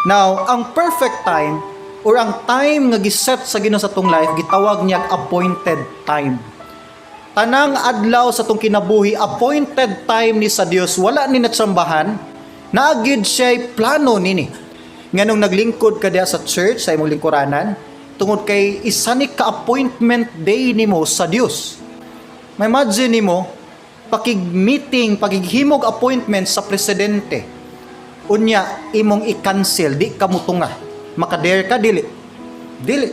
Now, ang perfect time or ang time nga giset sa Ginoo sa atong life, gitawag niya appointed time. Tanang adlaw sa atong kinabuhi, appointed time ni sa Dios, wala ni natsambahan, naa gyud siya plano nini. Nganong naglingkod ka diha sa church, sa imong lingkuranan, tungod kay isa ni ka appointment day nimo sa Dios. Ma-imagine nimo pakig-meeting, pakighimog appointment sa presidente. Unya imong i-cancel, di ka mutunga. Makadare ka, dili? Dili.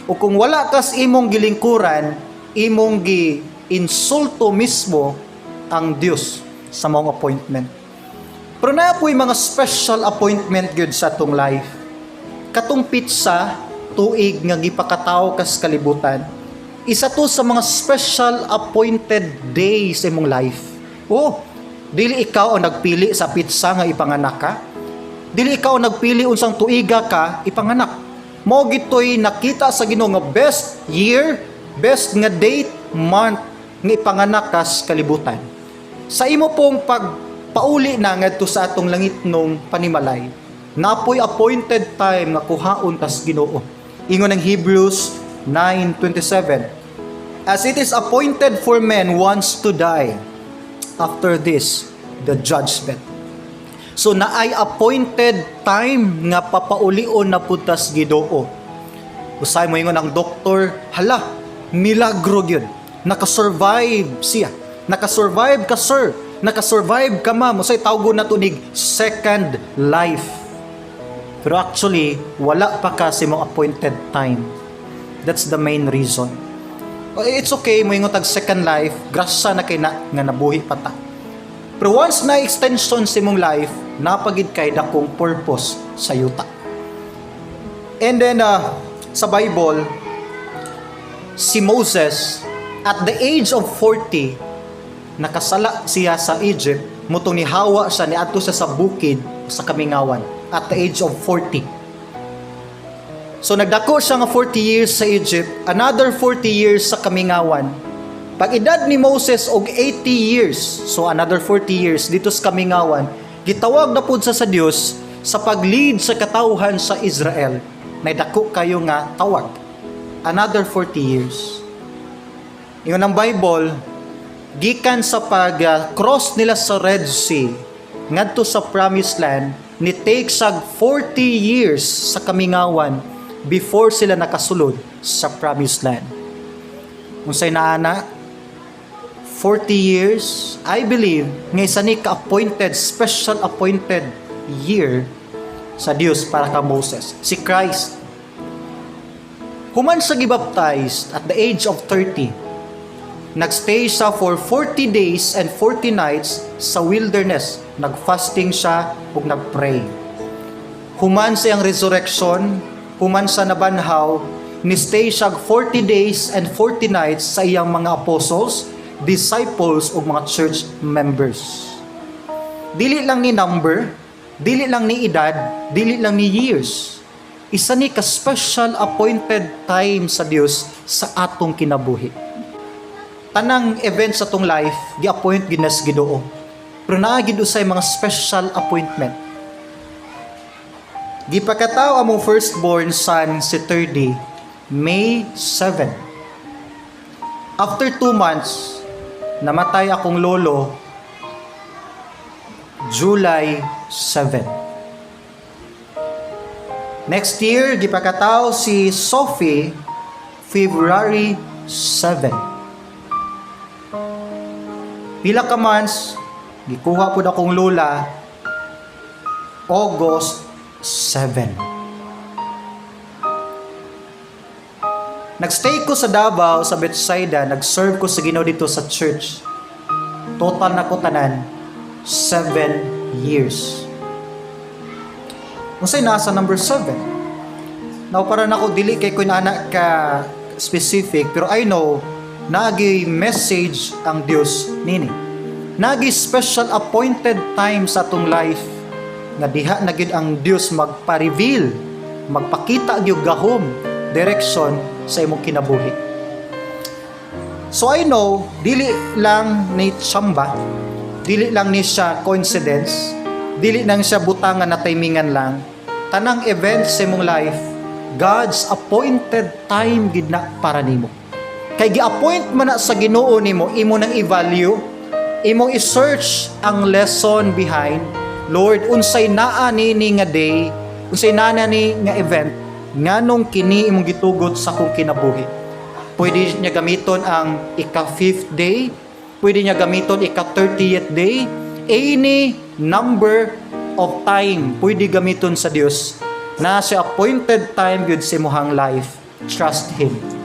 O kung wala kas imong gilingkuran, imong gi insulto mismo ang Dios sa maong appointment. Pero naa po'y mga special appointment gyud sa atong life. Katong petsa, tuig nga gipakatawo kas kalibutan, isa to sa mga special appointed days sa imong life. Oh, dili ikaw ang nagpili sa petsa nga ipanganak ka. Dili ikaw ang nagpili unsang tuiga ka ipanganak. Mao gito'y nakita sa Ginoo nga best year, best nga date, month nga ipanganak kas kalibutan. Sa imo pong pagpauli na ngadto sa atong langitnong panimalay, naa poy appointed time nga kuhaon tas Ginoo. Ingon ang Hebrews 9:27, "As it is appointed for men once to die, after this, the judgment." So naay appointed time nga papaulion na pud tas Ginoo. Usay mo ingon ang doktor, "Hala, milagro gyud. Nakasurvive siya. Nakasurvive ka, sir. Nakasurvive ka, ma'am." Usay tawgon na to nig second life. Pero actually, wala pa ka sa imong appointed time. That's the main reason. Well, it's okay, mo ingon tag second life, grasya na kay na nga nabuhi pa ta. Pero once na extension sa imong life, naa pa gyud kay dakong purpose sa yuta. And then, sa Bible, si Moses, at the age of 40, nakasala siya sa Egypt, mutong nihawa siya, niadto siya sa bukid sa kamingawan, at the age of 40. So nagdako siya nga 40 years sa Egypt, another 40 years sa kamingawan. Pag edad ni Moses og 80 years, so another 40 years dito sa kamingawan, gitawag na pud sa Dios sa pag-lead sa katawhan sa Israel. Nay dako kayo nga tawag. Another 40 years. Ingon ang Bible, gikan sa pag-cross nila sa Red Sea ngadto sa Promised Land, ni take sag 40 years sa kamingawan before sila nakasulod sa Promised Land. Unsay naana, 40 years, I believe, nga isa ni ka-appointed, special appointed year sa Dios para ka Moses. Si Christ, human siya gibaptized at the age of 30, nagstay siya for 40 days and 40 nights sa wilderness. Nagfasting siya ug nagpray. Human sa iyang resurrection, human sa nabanhaw, ni-stay siya 40 days and 40 nights sa iyang mga apostles, disciples ug mga church members. Dili lang ni number, dili lang ni edad, dili lang ni years. Isa ni ka special appointed time sa Dios sa atong kinabuhi. Tanang event sa atong life, gi-appoint gyud nas Ginoo. Pero naa gyud usay mga special appointment. Gipakatao among firstborn son si 30, May 7. After 2 months, namatay akong lolo July 7. Next year, gipakatao si Sophie February 7. Pila ka months, gikuha pud akong lola August 7. Nagstay ko sa Davao, sa Bethsaida, nag-serve ko sa Ginoo dito sa church. Total na ko tanan, 7 years. Unsay nasa number 7? Now, para nako dili kay ko ana ka specific, pero I know naay message ang Dios nini. Naay special appointed time sa atong life nga diha na gyud ang Dios magpa-reveal, magpakita gyud gahom, direction sa imong kinabuhi. So I know dili lang ni tsamba, dili lang ni siya coincidence, dili lang siya butangan na timingan lang. Tanang events sa imong life, God's appointed time gid na para nimo. Kay gi-appoint man na sa Ginoo nimo, imo nang i-value, imong i-search ang lesson behind. Lord, unsay naa nini nga day, unsay naa ni nga event, nganong kini imong gitugot sa akong kinabuhi? Pwede niya gamiton ang ika-fifth day, pwede niya gamiton ika-30th day, any number of time pwede gamiton sa Dios na sa appointed time gyud sa imong life. Trust Him.